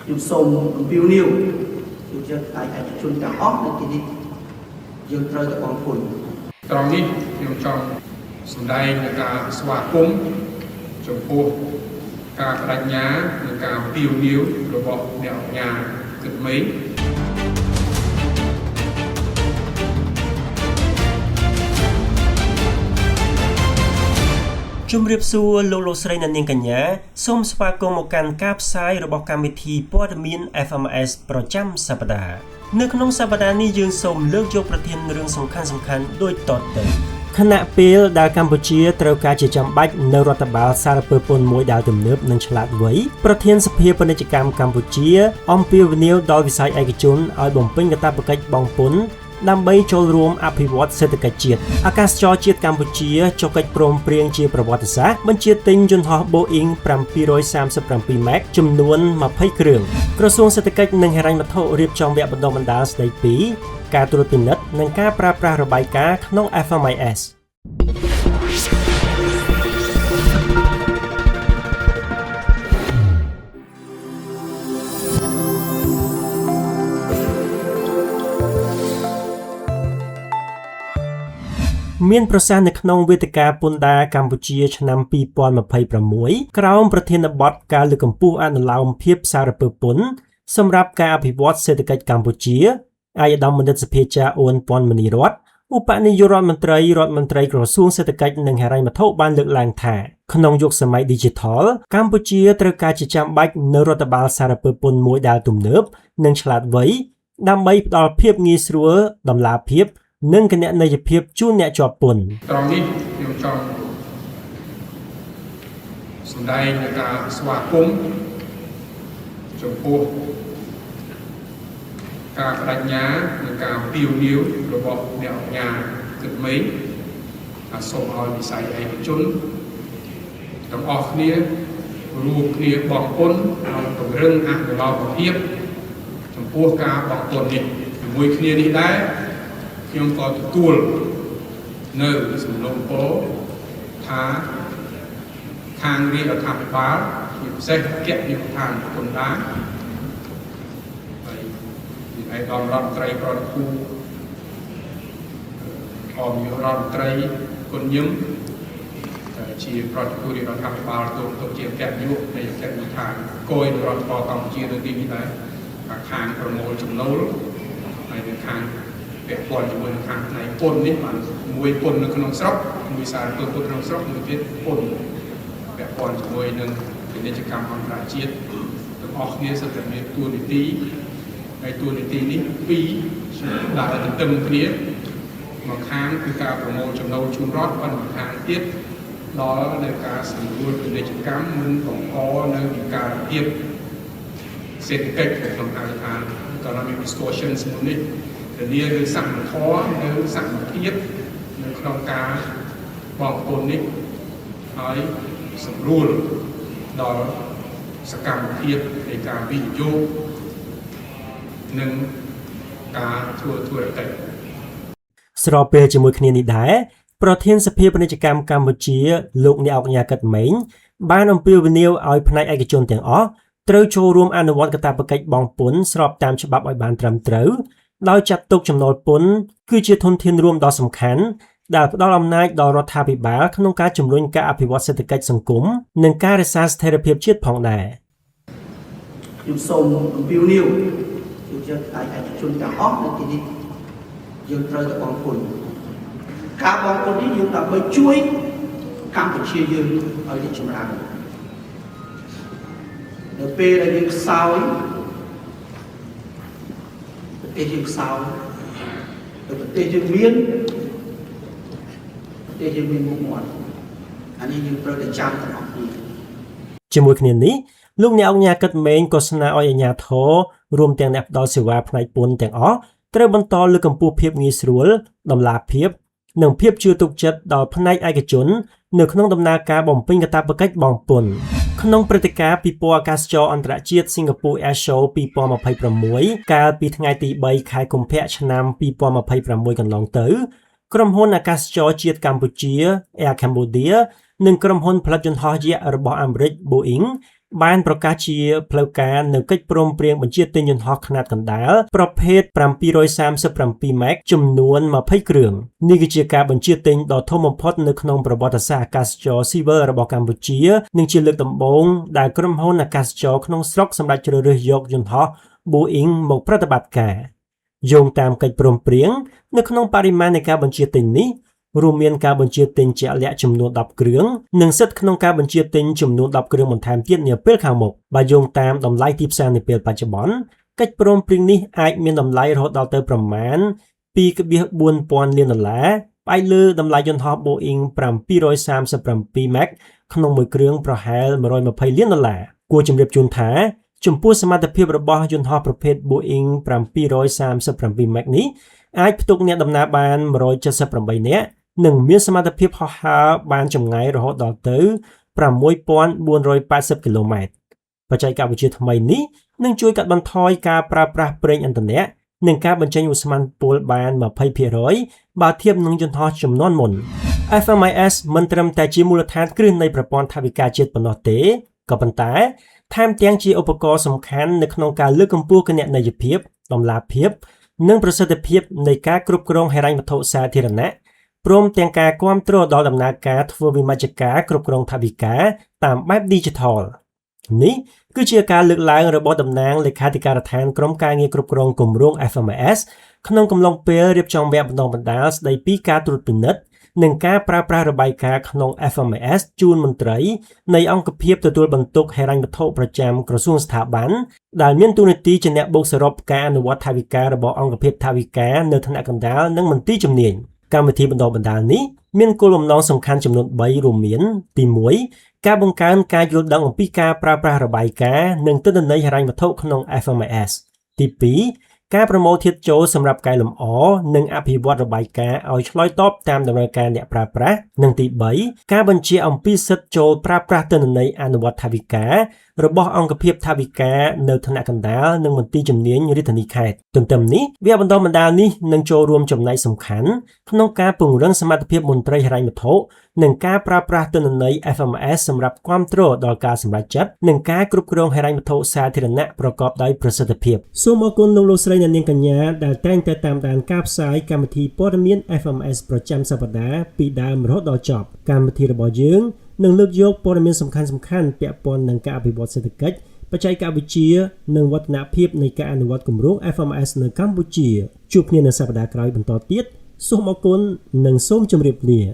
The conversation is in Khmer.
ខ្ញុំសូមអំពាវនាវជាចិត្តឯកជនទាំងអស់នៅទីនេះយើងត្រូវតែបងគុណ ត្រង់នេះខ្ញុំចង់សម្ដែងនូវការស្វាគមន៍ចំពោះការបដិញ្ញានិងការអំពាវនាវរបស់អ្នកអង្គការគិតមេង ជំរាបសួរលោកលោកស្រីអ្នកនាងកញ្ញាសូមស្វាគមន៍មកកាន់ការផ្សាយរបស់កម្មវិធីព័ត៌មាន FMS ប្រចាំសប្តាហ៍នៅក្នុងសប្តាហ៍នេះយើងសូមលើកយកប្រធានរឿងសំខាន់ៗដូចតទៅខណៈពេលដែលកម្ពុជាត្រូវការជាចាំបាច់នៅរដ្ឋបាលសារពើពន្ធមួយដែលទំនើបនិងឆ្លាតវៃប្រធានសភាពាណិជ្ជកម្មកម្ពុជាអំពាវនាវដល់វិស័យឯកជនឲ្យបំពេញកាតព្វកិច្ចបង់ពន្ធដើម្បីចូលរួមអភិវឌ្ឍសេដ្ឋកិច្ចជាតិអាកាសចរជាតិកម្ពុជាចុះកិច្ចព្រមព្រៀងជាប្រវត្តិសាស្ត្របញ្ជាទិញយន្តហោះ Boeing 737 MAX ចំនួន20គ្រឿងក្រសួងសេដ្ឋកិច្ចនិងហិរញ្ញវត្ថុរៀបចំវគ្គបណ្ដុះបណ្ដាលស្ដីពីការត្រួតពិនិត្យនិងការប្រើប្រាស់របាយការណ៍ក្នុង FMIS មានប្រសាសន៍នៅក្នុងវេទិកាពន្ធដារកម្ពុជាឆ្នាំ2026ក្រោមប្រធានបទការលើកកម្ពស់អនុលោមភាពសារពើពន្ធសម្រាប់ការអភិវឌ្ឍសេដ្ឋកិច្ចកម្ពុជាឯកឧត្តមបណ្ឌិតសភាចាអួនពាន់មនីរតន៍ឧបនាយករដ្ឋមន្ត្រីរដ្ឋមន្ត្រីក្រសួងសេដ្ឋកិច្ចនិងហិរញ្ញវត្ថុបានលើកឡើងថាក្នុងយុគសម័យ Digital កម្ពុជាត្រូវការជាចាំបាច់នូវរដ្ឋបាលសារពើពន្ធមួយដែលទំនើបនិងឆ្លាតវៃដើម្បីផ្ដល់ភាពងាយស្រួលតម្លាភាពនិងគណនេយ្យភាពជូនអ្នកជាប់ពន្ធ ត្រង់នេះខ្ញុំចង់សម្ដែងនូវការស្វាគមន៍ចំពោះការបដិញ្ញានិងការអំពាវនាវរបស់អ្នកអង្គការគិតមេងថាសូមឲ្យវិស័យឯកជនទាំងអស់គ្នារួមគ្នាបង់ពន្ធឲ្យពង្រឹងអនុលោមភាពចំពោះការបង់ពន្ធនេះជាមួយគ្នានេះដែរខ្ញុំក៏ទទួលនៅសំណូមពរថាខាងរាជរដ្ឋាភិបាលជាពិសេសអគ្គនាយកដ្ឋានពន្ធដារហើយមានឯកឧត្តមរដ្ឋមន្ត្រីប្រតិភូអមនាយករដ្ឋមន្ត្រីគុណញឹមជាប្រតិភូរាជរដ្ឋាភិបាលទូទៅជាអគ្គនាយកនៃអគ្គនាយកដ្ឋានគយរដ្ឋបាលកម្ពុជានៅទីនេះដែរខាងប្រមូលចំណូលហើយនៅខាងពាក់ព័ន្ធជាមួយនឹងខាងផ្នែកពន្ធនេះបានមួយពន្ធនៅក្នុងស្រុកមួយសារពន្ធក្នុងស្រុកមួយទៀតពន្ធពាក់ព័ន្ធជាមួយនឹងពាណិជ្ជកម្មអន្តរជាតិទាំងអស់គ្នាសុទ្ធតែមានតួនាទីហើយតួនាទីនេះពីរដើរទន្ទឹមគ្នាមកខាងគឺការប្រមូលចំណូលជូនរដ្ឋប៉ុន្តែខាងទៀតដល់នៅការសម្រួលពាណិជ្ជកម្មមិនបង្កនៅវិការភាពសេដ្ឋកិច្ចនៅក្នុងអាថា economic distortion មួយនេះធានានៅសមធម៌នៅសមភាពនៅក្នុងការបង់ពន្ធនេះហើយសម្រួលដល់សកម្មភាពនៃការវិនិយោគនិងការធ្វើធុរកិច្ច ស្របពេលជាមួយគ្នានេះដែរប្រធានសភាពាណិជ្ជកម្មកម្ពុជាលោកអ្នកអង្គការកឹតម៉េងបានអំពាវនាវឲ្យផ្នែកឯកជនទាំងអស់ត្រូវចូលរួមអនុវត្តកាតព្វកិច្ចបង់ពន្ធស្របតាមច្បាប់ឲ្យបានត្រឹមត្រូវដោយចាត់ទុកចំណូលពន្ធគឺជាធនធានរួមដ៏សំខាន់ដែលផ្ដល់អំណាចដល់រដ្ឋាភិបាលក្នុងការជំរុញការអភិវឌ្ឍសេដ្ឋកិច្ចសង្គមនិងការរក្សាស្ថិរភាពជាតិផងដែរ ខ្ញុំសូមអំពាវនាវជាចិត្តឯកជនទាំងអស់នៅទីនេះយើងត្រូវតែបងគុណការបង់ពន្ធនេះយើងដើម្បីជួយកម្ពុជាយើងឲ្យរីកចម្រើននៅពេលដែលយើងខ្សោយប្រទេសយើងខ្សោយនៅប្រទេសយើងមានប្រទេសយើងមានមុខមាត់អានេះយើងត្រូវតែចាំទាំងអស់គ្នា ជាមួយគ្នានេះលោកអ្នកអង្គការកឹតម៉េងក៏ស្នើឲ្យអាជ្ញាធររួមទាំងអ្នកផ្ដល់សេវាផ្នែកពន្ធទាំងអស់ត្រូវបន្តលើកកម្ពស់ភាពងាយស្រួលតម្លាភាពនិងភាពជឿទុកចិត្តដល់ផ្នែកឯកជននៅក្នុងដំណើរការបំពេញកាតព្វកិច្ចបង់ពន្ធក្នុងព្រឹត្តិការណ៍ពិព័រណ៍អាកាសចរអន្តរជាតិ Singapore Air Show 2026កាលពីថ្ងៃទី3ខែកុម្ភៈឆ្នាំ2026កន្លងទៅក្រុមហ៊ុនអាកាសចរជាតិកម្ពុជា Air Cambodia និងក្រុមហ៊ុនផលិតយន្តហោះយក្សរបស់អាមេរិក Boeing បានប្រកាសជាផ្លូវការនៅកិច្ចព្រមព្រៀងបញ្ជាទិញយន្តហោះខ្នាតកណ្ដាលប្រភេទ737 MAX ចំនួន20គ្រឿងនេះគឺជាការបញ្ជាទិញដ៏ធំបំផុតនៅក្នុងប្រវត្តិសាស្ត្រអាកាសចរស៊ីវិលរបស់កម្ពុជានិងជាលើកដំបូងដែលក្រុមហ៊ុនអាកាសចរក្នុងស្រុកសម្រេចជ្រើសរើសយកយន្តហោះ Boeing មកប្រតិបត្តិការយោងតាមកិច្ចព្រមព្រៀងនៅក្នុងបរិមាណនៃការបញ្ជាទិញនេះរួមមានការបញ្ជាទិញជាក់លាក់ចំនួន10គ្រឿងនិងសិទ្ធិក្នុងការបញ្ជាទិញចំនួន10គ្រឿងបន្ថែមទៀតនាពេលខាងមុខបើយោងតាមតម្លៃទីផ្សារនាពេលបច្ចុប្បន្នកិច្ចព្រមព្រៀងនេះអាចមានតម្លៃរហូតដល់ទៅប្រមាណ 2.4 ពាន់លានដុល្លារផ្អែកលើតម្លៃយន្តហោះ Boeing 737 MAX ក្នុងមួយគ្រឿងប្រហែល120លានដុល្លារគួរជម្រាបជូនថាចំពោះសមត្ថភាពរបស់យន្តហោះប្រភេទ Boeing 737 MAX នេះអាចផ្ទុកអ្នកដំណើរបាន178នាក់និងមានសមត្ថភាពហោះហើរបានចម្ងាយរហូតដល់ទៅ6480គីឡូម៉ែត្របច្ចេកវិទ្យាថ្មីនេះនឹងជួយកាត់បន្ថយការប្រើប្រាស់ប្រេងឥន្ធនៈនិងការបញ្ចេញឧស្ម័នពុលបាន20%បើធៀបនឹងយន្តហោះជំនាន់មុន FMIS មិនត្រឹមតែជាមូលដ្ឋានគ្រឹះនៃប្រព័ន្ធថវិកាជាតិប៉ុណ្ណោះទេក៏ប៉ុន្តែថែមទាំងជាឧបករណ៍សំខាន់នៅក្នុងការលើកកម្ពស់គណនេយ្យភាពតម្លាភាពនិងប្រសិទ្ធភាពនៃការគ្រប់គ្រងហិរញ្ញវត្ថុសាធារណៈព្រមទាំងការគាំទ្រដល់ដំណើរការធ្វើវិមជ្ឈការគ្រប់គ្រងថវិកាតាមបែប Digital នេះគឺជាការលើកឡើងរបស់តំណាងលេខាធិការដ្ឋានក្រុមការងារគ្រប់គ្រងគម្រោង FMIS ក្នុងកំឡុងពេលរៀបចំវគ្គបណ្ដុះបណ្ដាលស្ដីពីការត្រួតពិនិត្យនិងការប្រើប្រាស់របាយការណ៍ក្នុង FMIS ជូនមន្ត្រីនៃអង្គភាពទទួលបន្ទុកហិរញ្ញវត្ថុប្រចាំក្រសួងស្ថាប័នដែលមានតួនាទីជាអ្នកបូកសរុបការអនុវត្តថវិការបស់អង្គភាពថវិកានៅថ្នាក់កណ្ដាលនិងមន្ទីរជំនាញកម្មវិធីបណ្ដុះបណ្ដាលនេះមានគោលបំណងសំខាន់ចំនួន3រួមមានទី1ការបង្កើនការយល់ដឹងអំពីការប្រើប្រាស់របាយការណ៍និងទិន្នន័យហិរញ្ញវត្ថុក្នុង FMIS ទី2ការប្រមូលធាតុចូលសម្រាប់កែលម្អនិងអភិវឌ្ឍរបាយការណ៍ឲ្យឆ្លើយតបតាមតម្រូវការអ្នកប្រើប្រាស់និងទី3ការបញ្ជាអំពីសិទ្ធិចូលប្រើប្រាស់ទិន្នន័យអនុវត្តថវិការបស់អង្គភាពថវិកានៅថ្នាក់កណ្ដាលនិងមន្ទីរជំនាញរាជធានីខេត្តទន្ទឹមនេះវគ្គបណ្ដុះបណ្ដាលនេះនឹងចូលរួមចំណែកសំខាន់ក្នុងការពង្រឹងសមត្ថភាពមន្ត្រីហិរញ្ញវត្ថុនិងការប្រើប្រាស់ទិន្នន័យ FMIS សម្រាប់គាំទ្រដល់ការសម្រេចចិត្តនិងការគ្រប់គ្រងហិរញ្ញវត្ថុសាធារណៈប្រកបដោយប្រសិទ្ធភាពសូមអរគុណលោកលោកស្រីអ្នកនាងកញ្ញាដែលតែងតែតាមដានការផ្សាយកម្មវិធីព័ត៌មាន FMIS ប្រចាំសប្តាហ៍ពីដើមរហូតដល់ចប់កម្មវិធីរបស់យើងនឹងលើកយកព័ត៌មានសំខាន់ៗពាក់ព័ន្ធនឹងការអភិវឌ្ឍសេដ្ឋកិច្ចបច្ចេកវិទ្យានិងវឌ្ឍនភាពនៃការអនុវត្តគម្រោង FMIS នៅកម្ពុជាជួបគ្នានៅសប្តាហ៍ក្រោយបន្តទៀតសូមអរគុណនិងសូមជម្រាបលា។